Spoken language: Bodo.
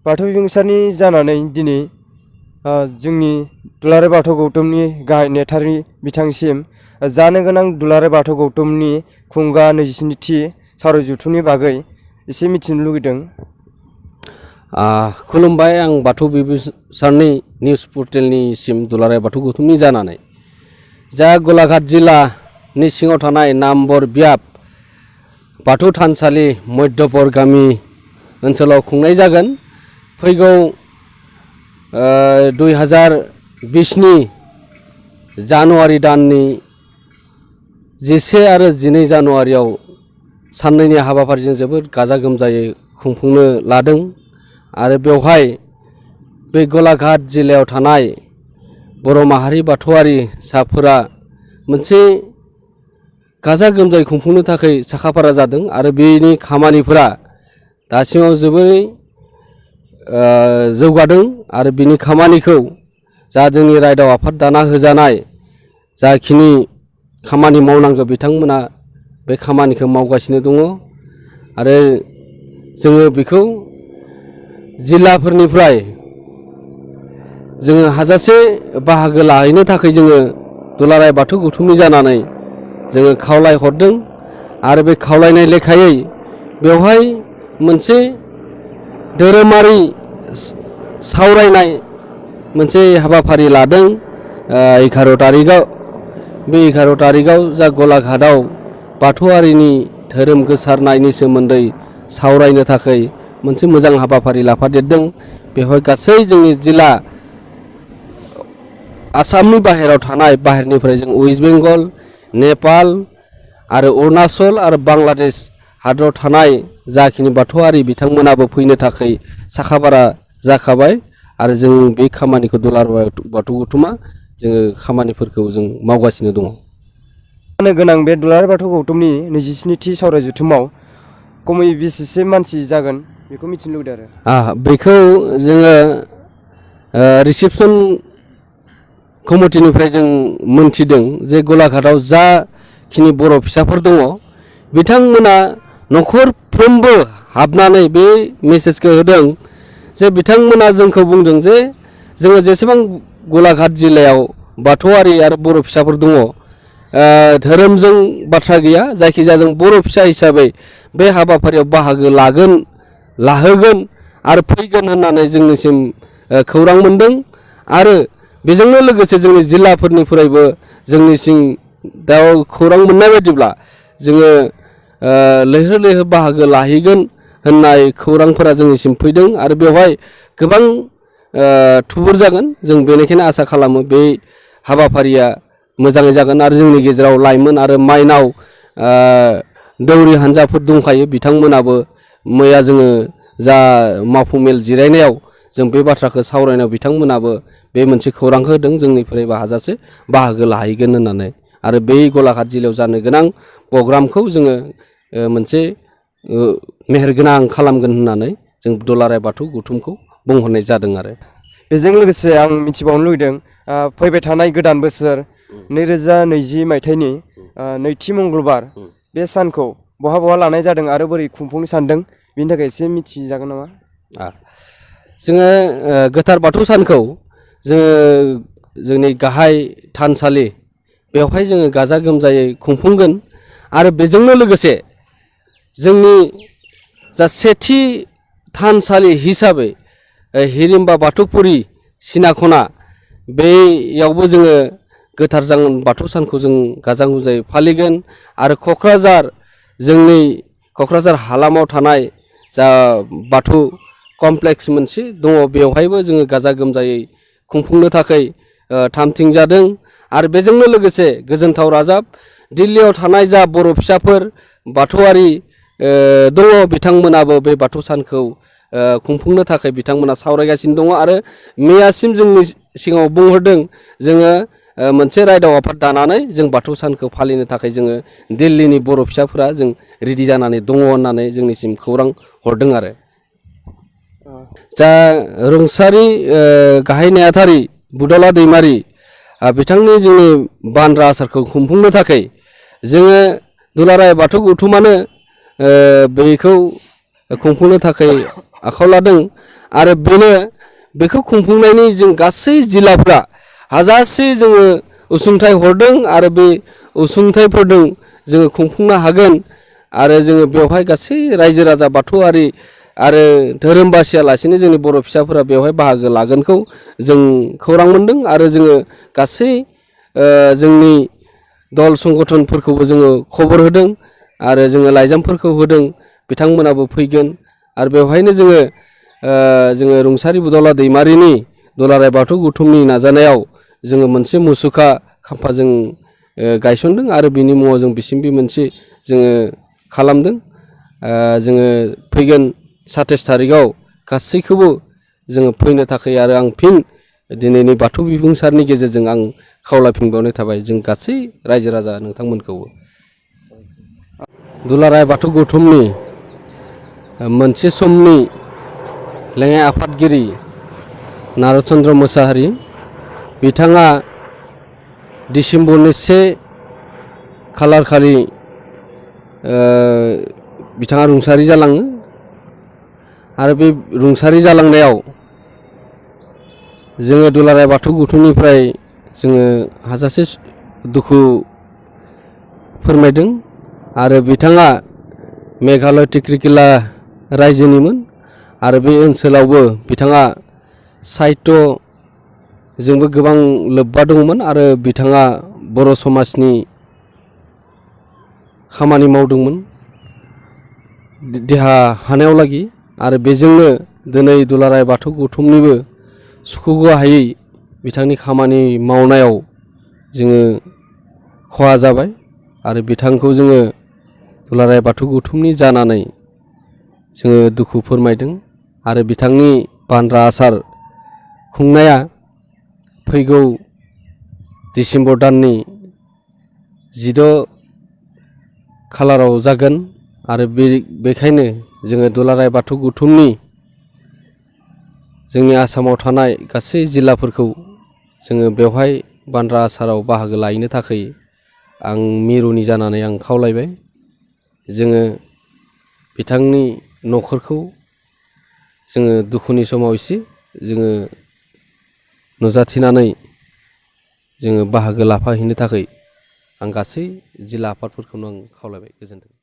बाथौ बिबुंसारनि जानानै दिनै जोंनि दुलाराय बाथौ गौतमनि गाहाय नेथारि बिथांसिम जानो गोनां दुलाराय बाथौ गौतमनि खुंगा 27थि सावराय जथुमनि बागै एसे मिथिनो लुगैदों। खुलुमबाय, आं बाथौ बिबुंसारनि निउस पर्टेलनिसिम दुलाराय बाथौ गौतमनि जानानै जा गलाघाट जिल्लानि सिङाव थानाय नामबर बियाब बाथौ थानसालि मध्यपर गामि ओनसोलाव खुंनाय जागोन। फैगौ 2020नि जानुवारि दाननि 11 आरो 12 जानुवारियाव साननैनि हाबाफारिजों जोबोद गाजा गोमजायै खुंफुंनो लादों आरो बेवहाय बे गलाघाट जिल्लायाव थानाय बर' माहारि बाथौआरिसाफोरा मोनसे गाजा गोमजायै खुंफुंनो थाखाय साखाफारा जादों आरो बेनि खामानिफोरा दासिमाव जोबोरै जौगादों आरो बिनि खामानिखौ जा जोंनि रायदाव आफाद दाना होजानाय जाखिनि खामानि मावनांगौ बिथांमोना बे खामानिखौ मावगासिनो दङ आरो जोङो बेखौ जिल्लाफोरनिफ्राय जोङो हाजासे बाहागो लाहैनो थाखाय जोङो दुलाराय बाथौ गौतुमनि जानानै जोङो खावलाय हरदों आरो बे खावलायनाय लेखायै बेवहाय मोनसे धोरोमारि सावरायनाय मोनसे हाबाफारि लादों 11 तारिखआव। बे 11 तारिखआव जा गलाघाटआव बाथौआरिनि धोरोम गोसारनायनि सोमोन्दै सावरायनो थाखाय मोनसे मोजां हाबाफारि लाफादेरदों। बेवहाय गासै जोंनि जिल्ला आसामनि बाहेरायाव थानाय बाहेरनिफ्राय जों वेस्ट बेंगल, नेपाल आरो अरुणाचल आरो बांलादेश हादराव थानाय जाखिनि बाथौआरि बिथांमोनाबो फैनो थाखाय साखाफारा जाखाबाय आरो जों बे खामानिखौ दुलाराय बाथौ गौतुमा जोङो खामानिफोरखौ जों मावगासिनो दङ। जानो गोनां बे दुलाराय बाथौ गौतमनि 27थि सावराय जथुमाव खमै बेसेसो मानसि जागोन बेखौ मिथिनो लुगैदों आरो। बेखौ जोङो रिसेपसन कमिटिनिफ्राय जों मोनथिदों जे गलाघाटआव जाखिनि बर' फिसाफोर दङ बिथांमोना न'खरफ्रोमबो हाबनानै बे मेसेजखौ होदों जे बिथांमोना जोंखौ बुंदों जे जोङो जेसेबां गलाघाट जिल्लायाव बाथौआरि आरो बर' फिसाफोर दङ धोरोमजों बाथ्रा गैया, जायखिजाया जों बर' फिसा हिसाबै बे हाबाफारियाव बाहागो लाहोगोन आरो फैगोन होननानै जोंनिसिम खौरां मोनदों आरो बेजोंनो लोगोसे जोंनि जिल्लाफोरनिफ्रायबो जोंनिसिम दा खौरां मोननाय बायदिब्ला जोङो लैहोर लैहोर बाहागो लाहैगोन होननाय खौरांफोरा जोंनिसिम फैदों आरो बेवहाय गोबां थुबुर जागोन। जों बेनिखायनो आसा खालामो बे हाबाफारिया मोजाङै जागोन आरो जोंनि गेजेराव लाइमोन आरो माइनाव दौरि हान्जाफोर दंखायो, बिथांमोनाबो मैया जोङो जा मावफुं मेल जिरायनायाव जों बे बाथ्राखौ सावरायनायाव बिथांमोनाबो बे मोनसे खौरांखौ होदों जोंनिफ्रायबो हाजासे बाहागो लाहैगोन होननानै आरो बै गलाघाट जिल्लायाव जानो गोनां प्रग्रामखौ जोङो मोनसे मेहेरगोनां खालामगोन होननानै जों दुलाराय बाथौ गौतुमखौ बुंहरनाय जादों आरो। बेजों लोगोसे आं मिथिबावनो लुगैदों फैबाय थानाय गोदान बोसोर 2020 मायथाइनि नैथि मंगलबार बे सानखौ बहा लानाय जादों आरो बोरै खुंफुंनो सानदों बेनि थाखाय एसे मिथिजागोन नामा? जोङो गोथार बाथौ सानखौ जोङो जोंनि गाहाय थानसालि बेवहाय जोङो गाजा गोमजायै खुंफुंगोन आरो बेजोंनो लोगोसे जोंनि जा सेथि थानसालि हिसाबै हिरिम्बा बाथौपुरि सिनाखना बेयावबो जोङो गोथार बाथौ सानखौ जों गाजा गोमजायै फालिगोन आरो जोंनि क'क्राझार हालामाव थानाय जा बाथौ कमप्लेक्स मोनसे दङ बेवहायबो जोङो गाजा गोमजायै खुंफुंनो थाखाय थामथिं जादों आरो बेजोंनो लोगोसे गोजोनथाव रादाब दिल्लीयाव थानाय जा बर' फिसाफोर बाथौआरि दङ बिथांमोनाबो बे बाथौ सानखौ खुंफुंनो थाखाय बिथांमोना सावरायगासिनो दङ आरो मैयासिम जोंनि सिगाङाव बुंहरदों जोङो मोनसे रायदाव आफाद दानानै जों बाथौ सानखौ फालिनो थाखाय जोङो दिल्लीनि बर' फिसाफोरा जों रेडि जानानै दङ होननानै जोंनिसिम खौरां हरदों आरो। जा रुंसारि गाहाय नेहाथारि बुदला दैमारि बिथांनि जोंनि बानरा आसारखौ खुंफुंनो थाखाय जोङो दुलाराय बाथौ गौतुमानो बेखौ खुंफुंनो थाखाय आखायाव लादों आरो बेखौ खुंफुंनायनि जों गासै जिल्लाफ्रा हाजासे जोङो अनसुंथाइ हरदों आरो बे अनसुंथाइफोरजों जोङो खुंफुंनो हागोन आरो जोङो बेवहाय गासै रायजो राजा बाथौआरि आरो धोरोम बासियालासेनो जोंनि बर' फिसाफोरा बेवहाय बाहागो लागोनखौ जों खौरां मोनदों आरो जोङो गासै जोंनि दल संगठनफोरखौबो जोङो खबर होदों आरो जोङो लाइजामफोरखौ होदों बिथांमोनाबो फैगोन आरो बेवहायनो जोङो रुंसारि बुदावला दैमारिनि दुलाराय बाथौ गौथुमनि नाजानायाव जोङो मोनसे मुसुखा खाम्फा जों गायसनदों आरो बिनि मुङाव जों बिसिम्बि मोनसे जोङो खालामदों जोङो फैगोन 27 थारिखआव गासैखौबो जोङो फैनो थाखाय आरो आं फिन दिनैनि बाथौ बिबुंसारनि गेजेरजों आं खावलायफिनबावनाय थाबाय जों गासै रायजो राजा नोंथांमोनखौबो दुलाराय बाथौ गौथुमनि मोनसे समनि लेङाइ आफादगिरि नारचन्द्र मोसाहारि बिथाङा डिसेम्बरनि 1 खालार खालि बिथाङा रुंसारि जालाङो आरो बे रुंसारि जालांनायाव जोङो दुलाराय बाथौ गौथुमनिफ्राय जोङो हाजासे दुखु फोरमायदों आरो बिथाङा मेघालय टिक्रिकिला रायजोनिमोन आरो बे ओनसोलावबो बिथाङा साहित्यजोंबो गोबां लोब्बा दंमोन आरो बिथाङा बर' समाजनि खामानि मावदोंमोन देहा हानायाव लागि आरो बेजोंनो दिनै दुलाराय बाथौ गौथुमनिबो सुखुगोहायै बिथांनि खामानि मावनायाव जोङो खहा जाबाय आरो बिथांखौ जोङो दुलाराय बाथौ गौथुमनि जानानै जोङो दुखु फोरमायदों आरो बिथांनि बान्द्रा आसार खुंनाया फैगौ डिसेम्बर दाननि 16 खालाराव जागोन आरो बेखायनो जोङो दुलाराय बाथौ गौथुमनि जोंनि आसामाव थानाय गासै जिल्लाफोरखौ जोङो बेवहाय बान्द्रा आसाराव बाहागो लाहैनो थाखाय आं मिरुनि जानानै आं खावलायबाय जोङो बिथांनि न'खरखौ जोङो दुखुनि समाव एसे जोङो नुजाथिनानै जोङो बाहागो लाफाहैनो थाखाय आं गासै जिल्ला आफादफोरखौनो आं खावलायबाय गोजोन्थों।